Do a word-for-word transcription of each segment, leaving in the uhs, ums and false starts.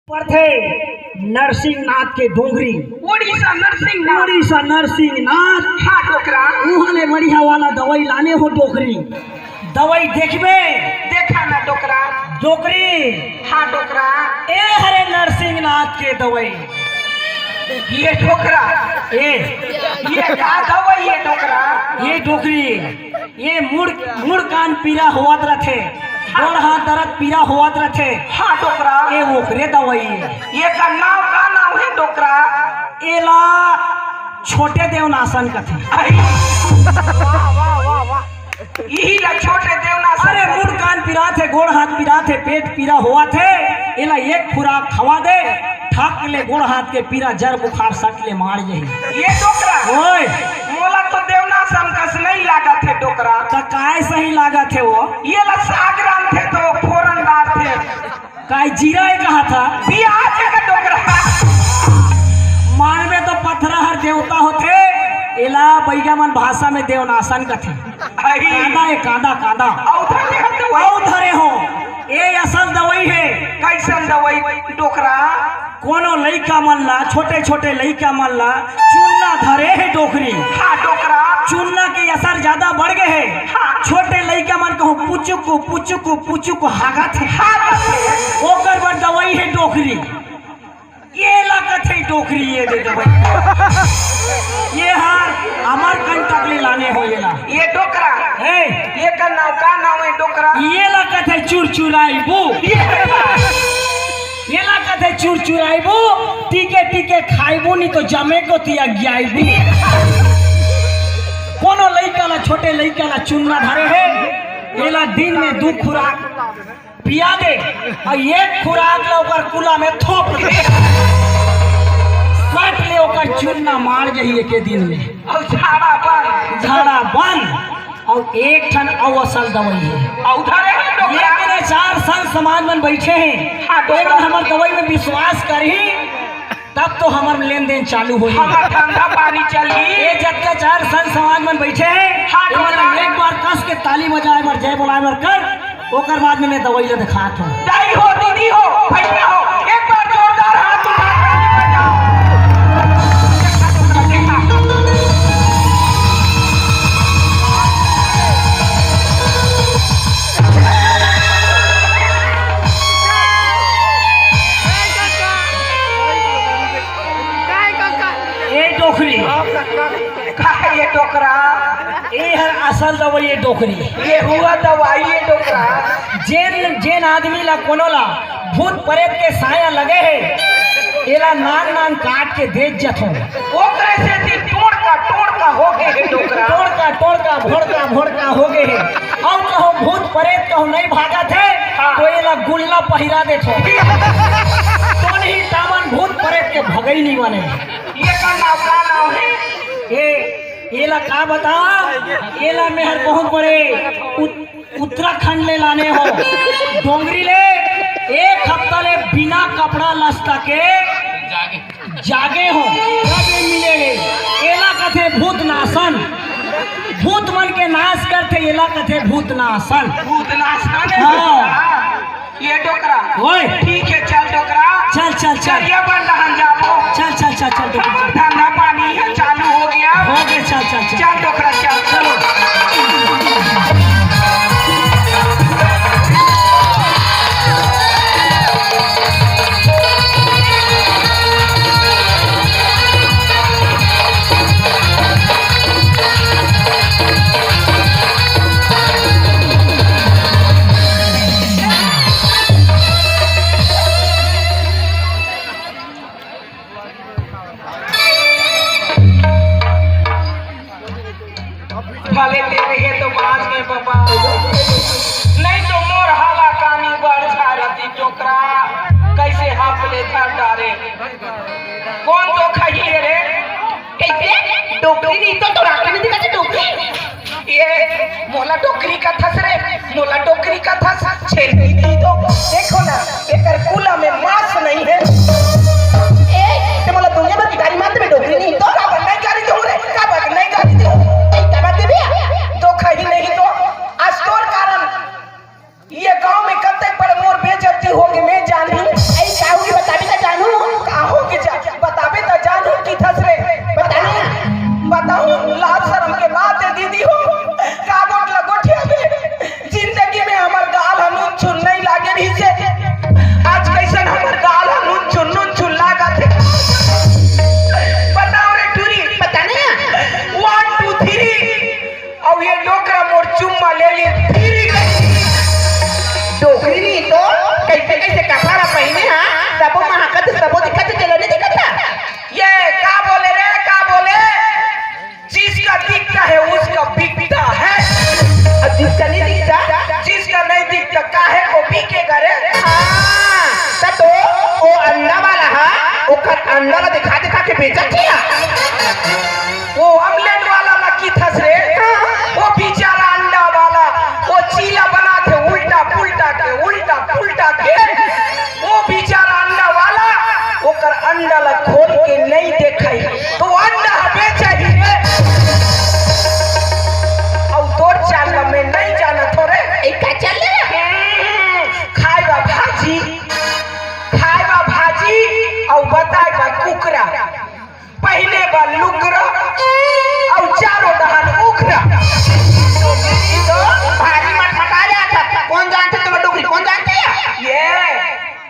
पड़थे नरसिंहनाथ के डोंगरी। उड़ीसा नरसिंहनाथ। उड़ीसा नरसिंहनाथ। हाँ डोकरा। उहाँ ले बढ़िया वाला दवाई लाने हो डोकरी। दवाई देखबे। देखा ना डोकरा। डोकरी। हाँ डोकरा। ए हरे नरसिंहनाथ के दवाई। ये डोकरा। ए। ये का दवाई ये डोकरा? ये डोकरी। ये मुड़, मुड़ कान पीरा होवत रथे, गोड़ हाथ दरद पीरा होवत रथे। हाँ डोकरा। ये ओकरे दवाई हे। ये का नाव का नाव हे डोकरा? एला छोटे देवनासन कथे। आई। वाह, वाह, वाह, वाह। इही ला छोटे देवनासन अरे कथे। मुड़ कान पिरात हे, गोड़ हाथ पिरात हे, पेट पीरा होवत हे, एला एक खुराक खवा दे, ठक ले गोड़ हाथ के पीरा जर बुखार सट ले मार जही। ये डोकरा। ओए। मोला तो देवनासन कस नहीं लागत हे डोकरा। त काय सही लागत हे वो? ये ला साग रांधथे तो फोरन डारथे। काय जीरा हे कहा था? प्याज हे का डोकरा? मानवे तो पथरा हर देवता होथे, एला बइगा मन भाषा में देवनासन कथे। अरे। कांदा हे, कांदा, कांदा। अउ धरे हो तो अउ धरे हो। ए असल दवाई हे। कैसन दवाई डोकरा? कोनो लइका मन ला, छोटे-छोटे लइका मन ला चूना धरे हे डोकरी। हाँ, डोकरा। चूना के असर ज्यादा बढ़ गे हे। हाँ। छोटे लइका मन कहूँ पुचुकु, पुचुकु, पुचुकु हागत हे। हागत हे। ओकर बर दवाई हे डोकरी। ये ला कथे डोकरी, ये दे दवाई। ये हर अमरकंटक ले लाने हो ये ला। ये डोकरा। हे। ये का नाव, का नाव हे डोकरा? ये ला कथे चुरचुराइबू। ये का? ये ला कथे चुरचुराइबू, टीके टीके खाइबू, नहीं तो जमे को तिया गियाइबू। कोनो लइका ला, छोटे लइका ला चूना धरे हे, एला दिन में दू खुराक पिया दे, अउ एक खुराक ला ओकर कुला में थोप दे। सट ले ओकर चूना मार जही एके दिन में। अउ झाड़ा बंद। झाड़ा बंद। अउ एक ठन अउ असल दवाई हे। अउ धरे हे डोकरा। ये मेरे चार संत समाज मन बइठे हे। हाँ, डोकरा। एमन हमर दवाई में विश्वास करही, तब तो हमर लेन देन चालू होही। हमर धंधा पानी चलही। ये जतका चार संत समाज मन बइठे हे, हाँ, एमन डोकरा। एक बार कस के ताली बजाए बर, जय बोलाए बर कर, ओकर बाद में मैं दवाई ला दिखात हूँ। दाई हो, दीदी हो, भैया हो, एक बार जोरदार हाथ उठा के बजाओ। ए डोकरी, का ये डोकरा? ए हर असल दवाई ये डोकरी। ये हुआ दवाई ये डोकरा। जेन, जेन आदमी ला कोनो ला भूत प्रेत के साया लगे हे, एला नान नान काट के देत जथों। ओकरे सेती टोड़का टोड़का हो गे हे डोकरा। टोड़का टोड़का, भोड़का भोड़का हो गे हे। अउ कहूँ भूत प्रेत कहूँ नहीं भागत हे, हाँ। तो एला गुल्ला पहिरा देथों। तो नहीं तामन भूत प्रेत के भगई नहीं बने। ये का नाव, का नाव हे? ए, एला का बता? एला मेहर बहुत बड़े उत-, उत्तराखंड ले लाने हो। डोंगरी ले एक हफ्ता ले बिना कपड़ा लस्ता के जागे हो, तब ले मिले हे। एला कथे भूत नासन। भूत मन के नाश करथे, एला कथे भूत नासन। भूत नासन? हाँ। ये डोकरा। ओए। ठीक हे, चल डोकरा। चल, चल, चल। चलिया बन रहन जाबो। चल, चल, चल, चल, डोकरा, चल। धंधा पानी हे, चालू हो गया। हो गया, चल, चल, चल। चल डोकरा, चल। चलो। भले तेरे हे तो बाद में बाबा, नहीं तो मोर हाला कानी बढ़ झारती डोकरा, कैसे हाफ ले धर डारे। कौन तो खाई ले रे? कैसे? डोकरी नहीं तो तोरा के नहीं दिखा डोकरी। ये मोला डोकरी कथस रे, मोला डोकरी कथस, छेरनी नहीं तो। देखो ना, एकर कुला में मांस नहीं हे। ए, ते मोला दुनिया भर की गारी मारत हे डोकरी नहीं तो। काबर नहीं गारी देहूं रे, काबर नहीं गारी देहूं। ए, काबर देबे? तो खाई नहीं तो, आज तोर कारण ये गांव में कतेक बड़ मोर बेइज्जती होगे, मैं जानहूं। ए, काहू की बता ओकर अंडा ला दिखा दिखा के बेचत हे। वो ऑमलेट वाला ला किथस रे, वो बेचारा अंडा वाला, वो चीला बनाथे उल्टा पुल्टा के, उल्टा पुल्टा के। वो बेचारा अंडा वाला ओकर अंडा ला खोल के नहीं देखई, तो अंडा ह बेचही रे। अउ तोर चाल ला मैं नहीं जानत हो रे। ए, का चल रहा? हम्म, खाए बा भाजी, खाए बा भाजी, अउ बताए बा कुकरा। पहले बा लुकरा, अउ चारों डहान उखरा। ई तो भारी मटमटा जात हे। कौन जानथे तुम्हें डुकरी? कौन जानथे? ये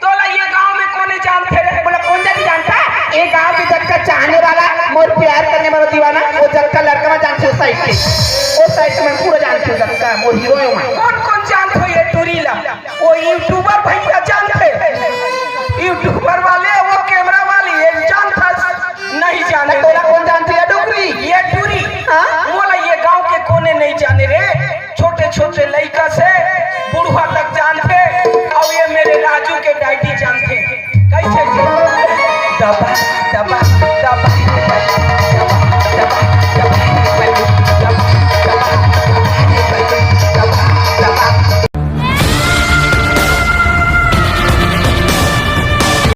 तोला ये गांव में कोने जानथे रे? बोला, कौन जानी जानता? ये गांव के जतका चाहने वाला, मोर प्यार करने वाला दीवाना, वो जतका लड़का मैं जानथे, वो साइड के, वो साइड के मैं पूरा जानथे, जतका मोर हीरो है वहाँ। कौन कौन जानथे ये टूरी ला? वो यूट्यूबर भैया जानथे, यूट्यूबर वाले, वो कैमरा वाली, ये जानथस? नहीं जाने। तोला कौन जानथे ये डुकरी? ये टूरी। हाँ? मोला ये गांव के कोने नहीं जाने रे। छोटे छोटे लइका से बुढ़वा तक जानथे, अउ ये मेरे राजू के डैडी जानथे। कैसे जी? दबा दबा